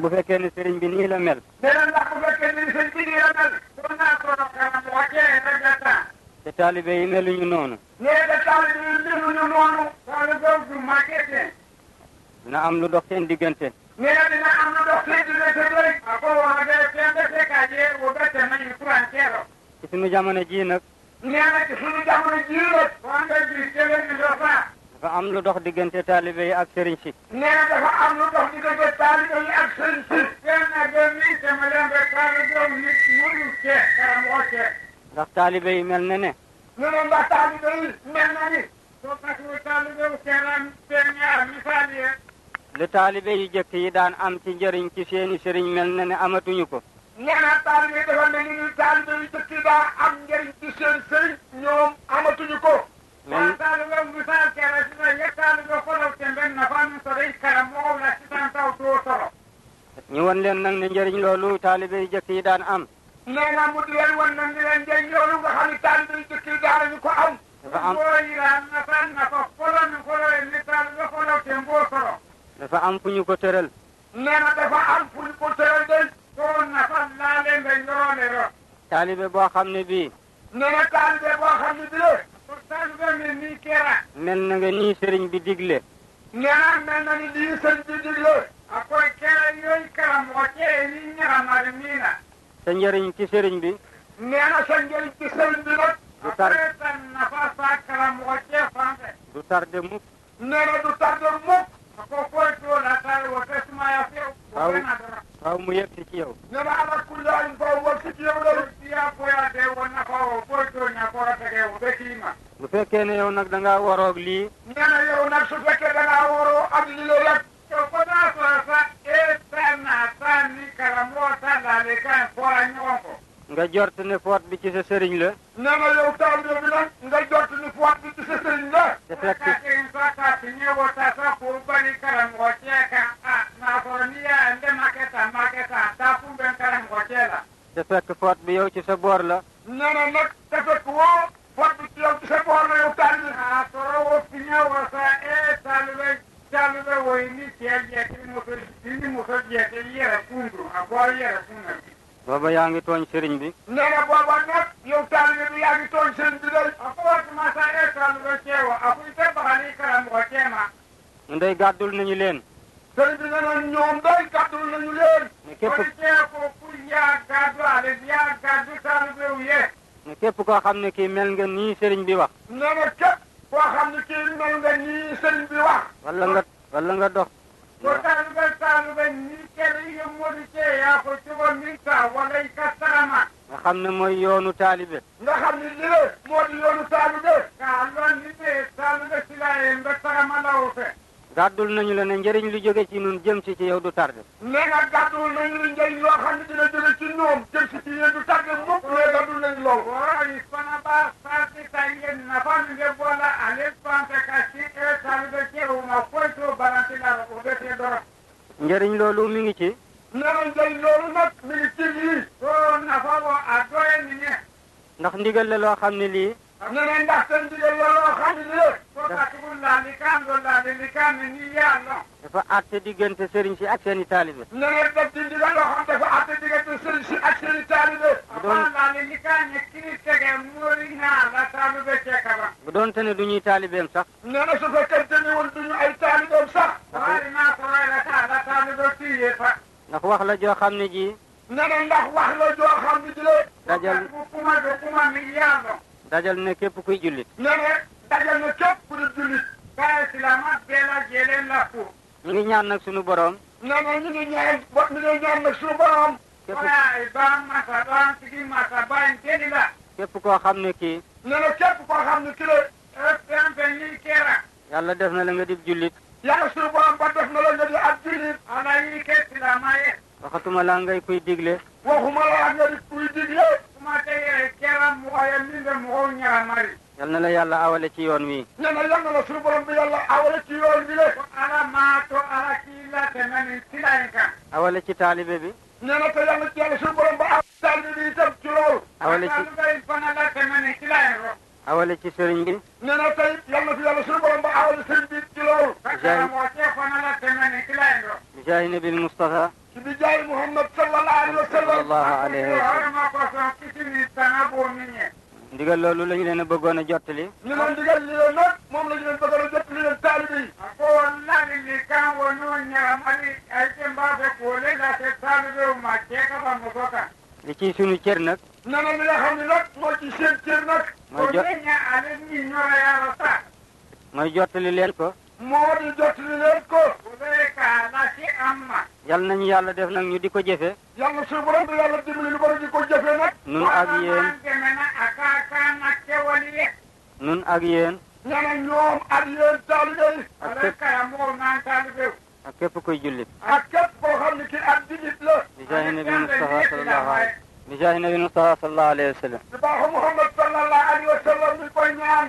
bu fekkee ne sëriñ bi nii la mel. nee na ndax bu fekkee ne sëriñ bi nii la mel. kon naa ko doon kanam wàccee rek la temps. te taalibe yi meluñu noonu. nee na taalibe yi meluñu noonu. taalibe du maquette. dina am lu dox seen diggante. nee na dina am lu dox seen diggante doy. ako wax dëgg kenn defee kaaje wo bette nañu turanceero. ci suñu jamono jii nag. nee na ci suñu jamono jii nag. waa nga gis télévision sax. dafa am lu dox diggante taalibe yi ak sëriñ si. nee na dafa am lu dox diggante taalibe yi ak sëriñ si. kenn doon ni sama leen rek taalibe nit mënu cee karam wocce. ndax taalibe yi mel na ne. nee na ndax taalibe yi mel na ni. soo taxawu taalibe wu kenn ñaar misaal yi. lu taalibe yu jëkk yi daan am ci njëriñ ci seeni sëriñ mel na ne amatuñu ko. nee na taalibe yi dafa mel ni taalibe yu jëkk yi daa am njëriñ ci seen sëriñ ñoom amatuñu ko. waaw taalibe misaal kere si na yeg taalibe xolof te mbenn na fa nu sore karam moo la si tan taw too soro. ñu won leen nag ne njëriñ loolu taalibe yu jëkk yi daan am. nee na mu di leen wan nag ni leen njëriñ loolu nga xam ne taalibe yu jëkk yi daanañu ko am. dafa am dafa am fu ñu ko tëral. nee na dafa am fu ñu ko tëral day. soo nafa laa leen day loroole ro. taalibe boo xam ne bii. nee na taalibe boo xam ne bii. pour taalibe mi nii keera. mel na nga nii sëriñ bi digle. nee na mel na ni lii sëriñ bi digle. a koy keera yooyu karam wàccee yi ñaramari mii na. sa njëriñ ci sëriñ bi. nee na sa njëriñ ci sëriñ bi nag. du tar nafa sa karam wàccee fanke. du tarde mukk. nee na du tarde mukk. a ko koy too la taal wa te sumaya feew. waaw mu yegg si ci yow. nee na ala kulli ayin foo wal si ci yow la. yaa koya de woon na ko koy too ña ko rafetee wu ba kii ma. bu fekkee ne yow nag da ngaa waroog lii. nee na yow nag su fekkee da ngaa waroo ak li la rek. yow ko naa soo sa sa ni karamoo sa laale kan fora ñoxon ko. nga jort ne foot bi ci sa sëriñ la. nee na yow taalibe bi nag nga jort ni foot bi ci sa sëriñ la. te fekk te fekk foot bi yow ci sa boor la. nee na nag te fekk woo foot bi ci yow ci sa boor la yow taalibe. ah soro woo fi ñëwoo sa taalibe woy ni cee jeeti ni moso jeeti yere kundu a boo yere kundu. booba yaa ngi tooñ sëriñ bi. nee na booba nag yow taalibe bi yaa ngi tooñ sëriñ bi day. a ko watuma sa taalibe ceewo a kuy te baxali karamɔgɔ ceema. ndey gàddul nañu leen. sëriñ bi nee na ñoom day gàddul nañu leen. ne képp kon cee ko pour yaa gàddu ale yaa gàddu taalibe wu ye. ne képp koo xam ne kii mel nga nii sëriñ bi wax. nee na képp koo xam ne kii mel nga nii sëriñ bi wax. wala nga dox. ko taalibe nii kenn yi modi cee yaa ko cogo min ta wala i ka sarama. nga xam ne mooy yoonu taalibe. nga xam ne lii moo di yoonu taalibe. kaa loon ni tee taalibe si laa yee nga sarama law fe. gàddul nañu la ne njëriñ lu jóge ci ñun jëm si ci yow du tardé. nee na gàddul nañu la njëriñ loo xam ne dina jóge ci ñoom jëm si ci yéen du tardé mukk. mais gàddul nañu lool. waaye fana ba sarti ta yéen nafa mi nge boole ale pante ka si taalibe ceewu ma koy too baranti la o betee doro. njëriñ loolu mi ngi ci. nee na njëriñ loolu nag mi ngi ci lii. soo nafa wo a doye ni ne. ndax ndigal la loo xam ne lii. nee na ndax seen ndigal la loo xam ne lii. foo katugul laa li kaan do laa li kaan ne nii yàlla. dafa àtte diggante sëriñ si ak seeni taalibe. nee na def ci ndigal loo xam dafa àtte diggante sëriñ si ak seeni taalibe. bu doon te ne du ñuy taalibeem sax. nee na su fekkente ni woon du ñu ay taalibeem sax. ndax wax la joo xam ne ji. nee na ndax wax la joo xam ne ji la. dajal ne képp kuy jullit. nee na dajal ne képp ku di jullit. ñu ngi ñaan nag sunu borom. nee na ñu ngi ñaan nag sunu borom. képp koo xam ne kii. nee na képp koo xam ne kii la. yàlla def na la nga di jullit. yàlla sunu borom ba def na la nga di ab jullit. waxatuma la ngay kuy digle. waxuma la nga di kuy digle. yal na la yàlla awale ci yoon wi. nee na yal na la sunu borom bi yàlla awale ci yoon wi le. awale ci taalibe bi. nee na te yàlla sunu borom ba awale taalibe bi itam ci loolu. awale ci sëriñ bi. nee na tey yal na fi yàlla sunu borom ba awale sëriñ bi ci loolu. bijaahi nabil Mustafa bi jaay Muhammad sallallahu alayhi wa sallam. sallallahu alayhi wa sallam. harma ko son kitini tanabo minye. ndigal loolu lañu leen a bëggoon a jottali. ñu ne ndigal li leen nag moom la ñu leen bëggoon a jottali leen taalibe yi. ko wallahi li kan wonu ñaram ali ay tembabe ko le la te taalibe ma ke ka ba mo ko kan. li ci sunu cër nag. nee na li nga xam ne nag moo ci seen cër nag. mooy jottali leen ko. moo di jottali leen ko. yal nañu yàlla def nag ñu di ko jëfe. yàlla suñu borom bi yàlla dimbali lu bari di ko jëfe nag. nun ak yéen. nun ak yéen. nee na ñoom ak yéen taalibe yi. ak képp kuy jullit. ak képp koo xam ne ki ak jullit la. bi jaahi nabi Mustafa sallallahu alayhi bi jaahi nabi Mustafa sallallahu alayhi wa sallam. di baaxu Muhammad sallallahu alayhi wa sallam mi koy ñaan.